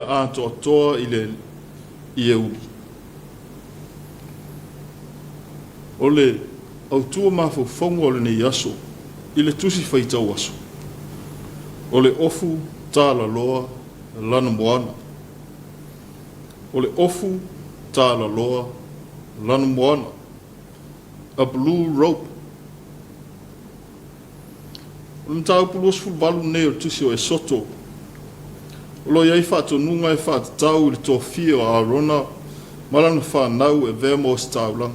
Atoatoa i le Ieuli. O le autu o mafaufauga o lenei aso i le Tusi Faitau Aso, o le ofu talaloa lanumoana. O le ofu talaloa lanumoana. A blue rope. O le mataupu 28 lenei o le Tusi o Esoto, o lo o i ai faatonuga e faatatau i le tofia o Arona ma lana fanau e avea ma ositaulaga,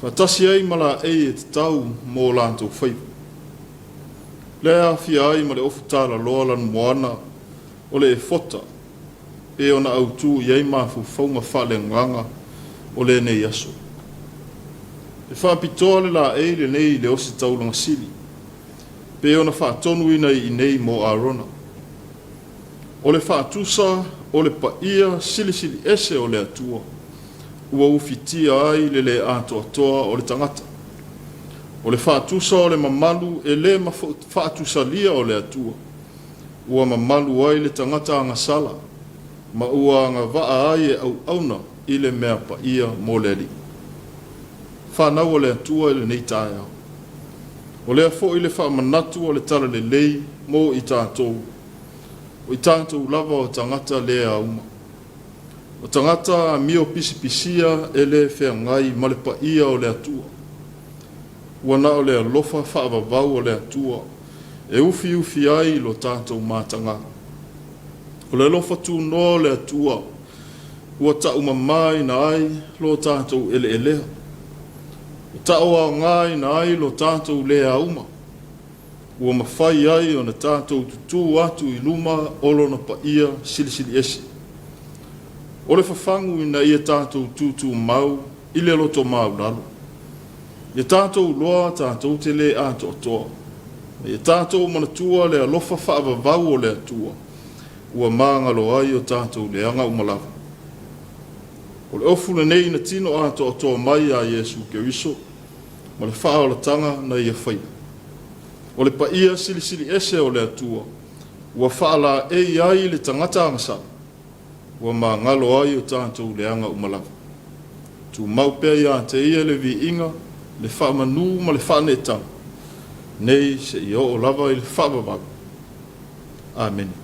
faatasi ai ma laei e tatau mo latou faiva. Lea e aafia ai ma le ofu talaloa lanumoana o le efota, pei ona autu i ai mafaufauga faaleagaga o lenei aso. E faapitoa le laei lenei i le ositaulaga sili, pei ona faatonuina i inei mo Arona. O le faatusa o le paia silisili ese o le Atua, ua ufitia ai le le atoatoa o le tagata. O le faatusa o le mamalu e le faatusalia o le Atua, ua mamalu ai le tagata agasala, ma ua agavaa ai e auauna i le mea paia mo le Alii. Fanau a le Atua i lenei taeao. O lea foi le faamanatu o le talalelei mo i tatou, o i tatou lava o tagata le auma. O tagata amio pisipisia e le feagai ma le paia o le Atua. Ua na o le alofa faavavau o le Atua e ufiufi ai lo tatou mataga. O le alofa tunoa o le Atua ua taumamāina ai lo tatou eleelea, ua tauaogaina ai lo tatou le auma, ua mafai ai ona tatou tutū atu i luma o Lona paia silisili ese. O le fafagu ina ia tatou tutumau i le loto maualalo, ia tatou iloa tatou te le atoatoa, ma ia tatou manatua le alofa faavavau o le Atua, ua magalo ai o tatou leaga uma lava. O le ofu lenei na tino atoatoa mai ia Iesu Keriso ma le faaolataga na ia faia. O le paia silisili ese o le Atua, ua faalaei ai le tagata agasala, ua magalo ai o tatou leaga uma lava. Tumau pea ia te ia le viiga, le faamanu ma le faaneetaga, nei seia oo lava i le faavavau. Amene.